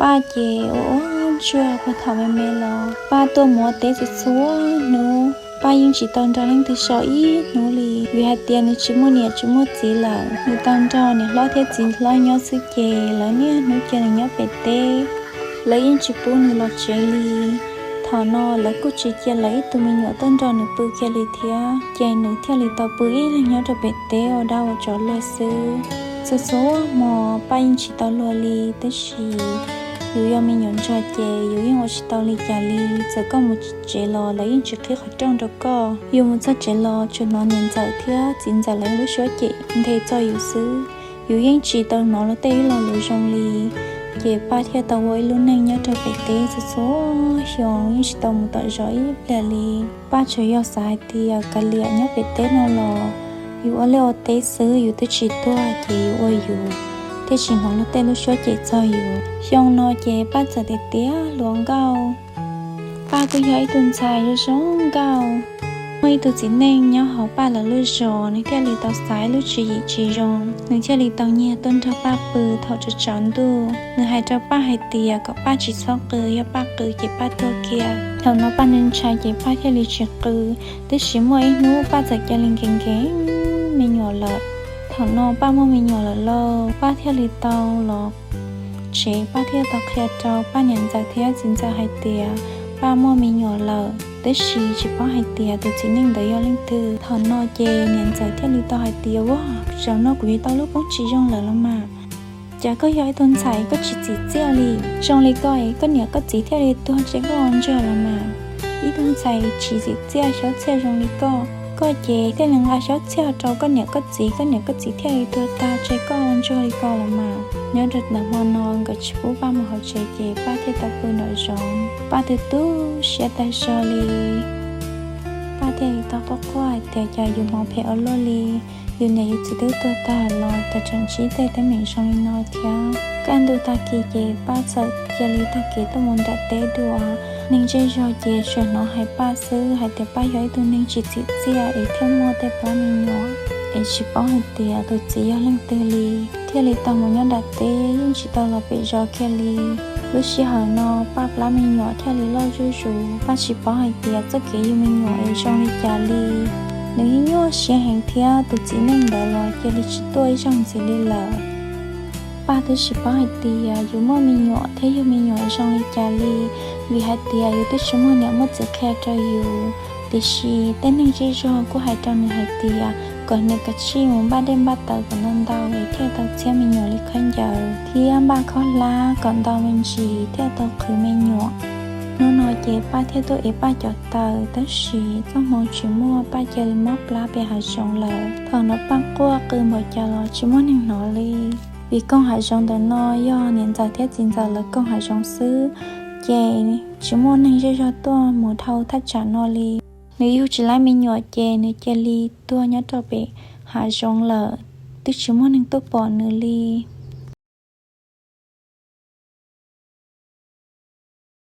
Paj ces ua ua ntsuag puag thaum me me los Paj tuaj mus ua teb txhua txhua hnub. Paj yeej tsis tau nrog leej twg so ib hnub li, vim hais tias nws tsis muaj niam tsis muaj txiv lawm. Nws tau nrog niam hlob thiab txiv hlob nyob xwb ces lawv niaj hnub cia nws nyob pem teb, lawv yeej tsis pub nws los tsev li. Thaum no lawv kuj tsis cia lawv ib tug me nyuam tuaj nrog nws pw kiag li thiab, ces nws thiaj li tau pw ib leeg nyob rau pem teb ua dab ua tsov luag xwb. Txhua txhua hmo Paj yeej tsis tau luag li, tab sis yus yog me nyuam ntsuag ces yus yeej ua tsis tau li cas li. Txawm koj mus tsev los lawv yeej tsis qhib qhov rooj rau koj. Yus mus txog tsev los tsuas hnov niam ntxawm thiab txiv ntxawm lawv lub suab cem nthe txog yus xwb. Yus yeej tsis tau hnov luag tej ib lo lus zoo li. Ces Paj thiaj tau ua ib lub neej nyob rau pem teb txhua txhua xyoo, yeej tsis tau mus tom zos ib pliag li. Paj tsuas yog xav hais tias kav liam nyob pem teb no los yus ua liaj ua teb xwb, yus twb tsis tuag ces yus ua yus, thiaj tsis hnov luag tej lub suab cem txog yus. Xyoo no ces Paj txawm tiav tiav hluas nkauj. Paj kuj yog ib tug ntxhais zoo zoo nkauj. Muaj ib tug txiv neej nyob hauv Paj lawv lub zos, nws thiaj li tau xaiv lub tswv yim tsis zoo, nws thiaj li tau nyiag tuaj nrog Paj pw thaum tsaus tsaus ntuj. Nws hais rau Paj hais tias kom Paj tsis txhob qw, yog Paj qw ces Paj tuag kiag. Thaum no Paj ntshai ntshai ces Paj thiaj li tsis qw. Tab sis muaj ib hnub Paj txawm cia li nkees nkees me nyuam lawm. Thaum no Paj muaj me nyuam lawm lauj, Paj thiaj li tau los tsev, Paj thiaj tau qhia rau Paj niam ntxawm thiab txiv ntxawm hais tias Paj muaj me nyuam lawm, tab sis tsis paub hais tias tus txiv neej ntawd yog leej twg. Thaum no ces niam ntxawm thiaj li tau hais tias, Ua, zaum no kuv yuav tau lub koob tsis zoo lawm los mas. Cas koj yog ib tug ntxhais koj tsis txim txiaj li? Zoo li koj es koj niam koj txiv thiaj li tuag tseg koj ua ntsuag los mas. Ib tug ntxhais tsis txim txiaj xyov txhiaj zoo li koj, koj ces thiaj li nqa xyov txhiaj rau koj niam koj txiv, koj niam koj txiv thiaj li tuag tag tseg koj ua ntsuag li ko los mas. Nyob rau ntawm hmo no nkawd tsis pub Paj mus hauv tsev ces Paj thiaj tau pw nraum zoov, Paj tu tu siab tag zog li. Paj thiaj li tau quaj quaj hais tias, Cas yus hmoov phem ua luaj li, yus niam yus txiv twb tuag tag los cas tseem ntsib tej teeb meem zoo li no thiab. Kaj ntug tag kis ces Paj txawm cia li taug kev tuaj mus nram teb dua. Neeg zej zog ces tsuas hnov hais Paj xwb, hais tias Paj yog ib tug neeg tsis txim txiaj es thiaj muaj tej plab me nyuam, es tsis paub hais tias tus txiv yog leej twg li. Thiaj li tau mus nyob nram teb, yeej tsis tau los pem zos kiag li. Lub sij hawm no Paj plab me nyuam thiaj li loj zuj zus, Paj tsis paub hais tias txoj kev yug me nyuam es zoo li cas li. Nws yeej nyuaj siab heev thiab tus txiv neej ntawd los cia li tsis tuaj ib zaug ntxiv li lawm. Paj twb tsis paub hais tias yus muaj me nyuam thiab yug me nyuam zoo li cas li, vim hais tias yus twb tsis muaj niam muaj txiv qhia rau yus. Tiam sis tej neeg zej zog kuj hais rau nws hais tias kom nws kav tsij mus npaj dej npaj taws kom ntau ntau es thiaj tau txhiab me nyuam li khaub ncaws thiab npaj khaub hlab kom ntau me ntsis thiaj tau qhwv me nyuam. Hnub no ces Paj thiaj tuaj ev Paj cov taws, tab sis txoj hmoo tsis muaj, Paj cia li mob plab pem hav zoov lawm. Thaum no Paj quaj qw npaum cas los tsis muaj neeg hnov li, vim koog hav zoov ntawm no yog niam ntxawm thiab txiv ntxawm lawv koog hav zoov xwb, ces tsis muaj neeg zej zog tuaj mus dhau thaj tsam no li. Nws yug tsis laib me nyuam ces nws cia li tuag nyob rau pem hav zoov lawm, twb tsis muaj neeg tuaj pom nws li.